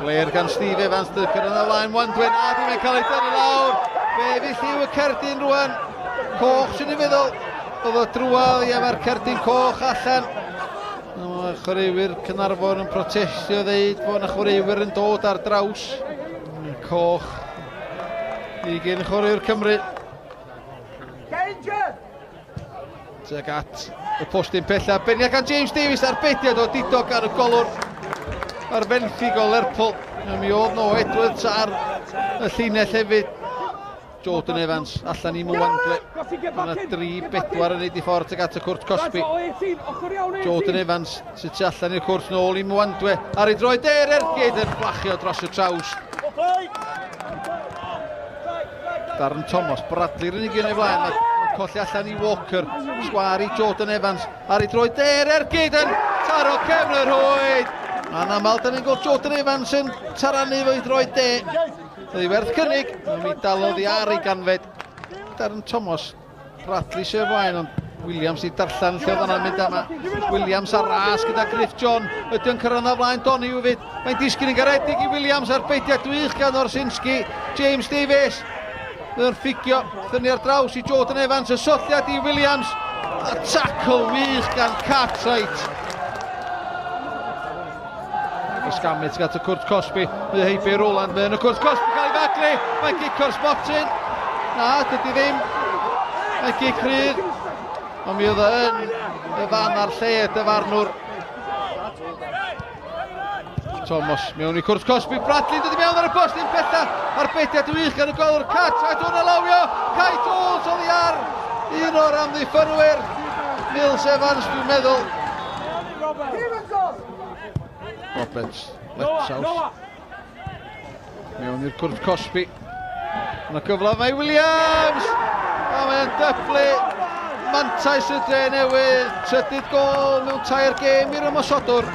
Blair gan Steve Evans, dy'r yn y lain, Wandwen, a di mae'n cael ei dynnu lawr. Fe fydd lliw y cerdyn rwan. Coch sy'n ei feddwl. Oedd o drwal, ie, mae'r cerdyn coch allan. Mae chwaraewyr Caernarfon yn protestio ddeud bod yna chwaraewyr yn dod ar draws. Coch i gyn chwaraewr Cymru. Danger! Tuag at y postyn pella. Beniad gan James Davies a'r bediad o didog ar y golwr. Ar fenthyg o Lerpwl. Mi oedd no Edwards ar y llinell hefyd. Jordan Evans allan i Mwandle. Yna 3-4 yn ei di ffordd tuag at y cwrt cosbi. Jordan Evans sydd tu allan i'r cwrt nôl i Mwandwe. Ar ei droed de'r ergyd yn fflachio dros y traws. Darren Thomas, Bradley'r unig un o'i flaen, mae'n colli allan i Walker, sgwar i Jordan Evans, ar ei droed de'r ergyd yn taro cefn y rhwyd. Mae'n aml, dyn ni'n gweld Jordan Evans yn taranu fo'i droed de. Oedd hi werth cynnig, ond mi dalodd hi ar ei ganfed. Darren Thomas Bradley sydd o flaen, ond Williams i darllen lle oedd yna'n mynd yma. Williams ar ras gyda Griff John. Ydy o'n cyrraedd o flaen Donny hefyd. Mae'n disgyn yn garedig i Williams ar beidiau dwych gan Orsinski. James Davies. Mae o'n ffugio. Thynnu ar draws i Jordan Evans. Y soddiad i Williams. A tackle wych gan Cartwright. Ysgamit gat y cwrt cosbi. Mae heibio Roland. Mae yn y cwrt cosbi cael ei faglu. Mae'n gico'r sbotyn. Na, dydy ddim. Mae'n gic rhydd. Ond mi oedd e yn y fan a'r lle dyfarnwr. Thomas mewn i cwrt cosbi. Bradley dod i mewn ar y post un pella. Ar bediad wych gan y golwr. Cat a hwn lawio. Kai Jones oddi ar un o'r amddiffynwyr. Mills Evans dwi'n meddwl. Roberts, Lethouse. Mewn i'r cwrt cosbi. Yna cyfle mae Williams! A mae'n dyblu mantais y dre newydd. Trydydd gol mewn tair gêm i'r ymosodwr.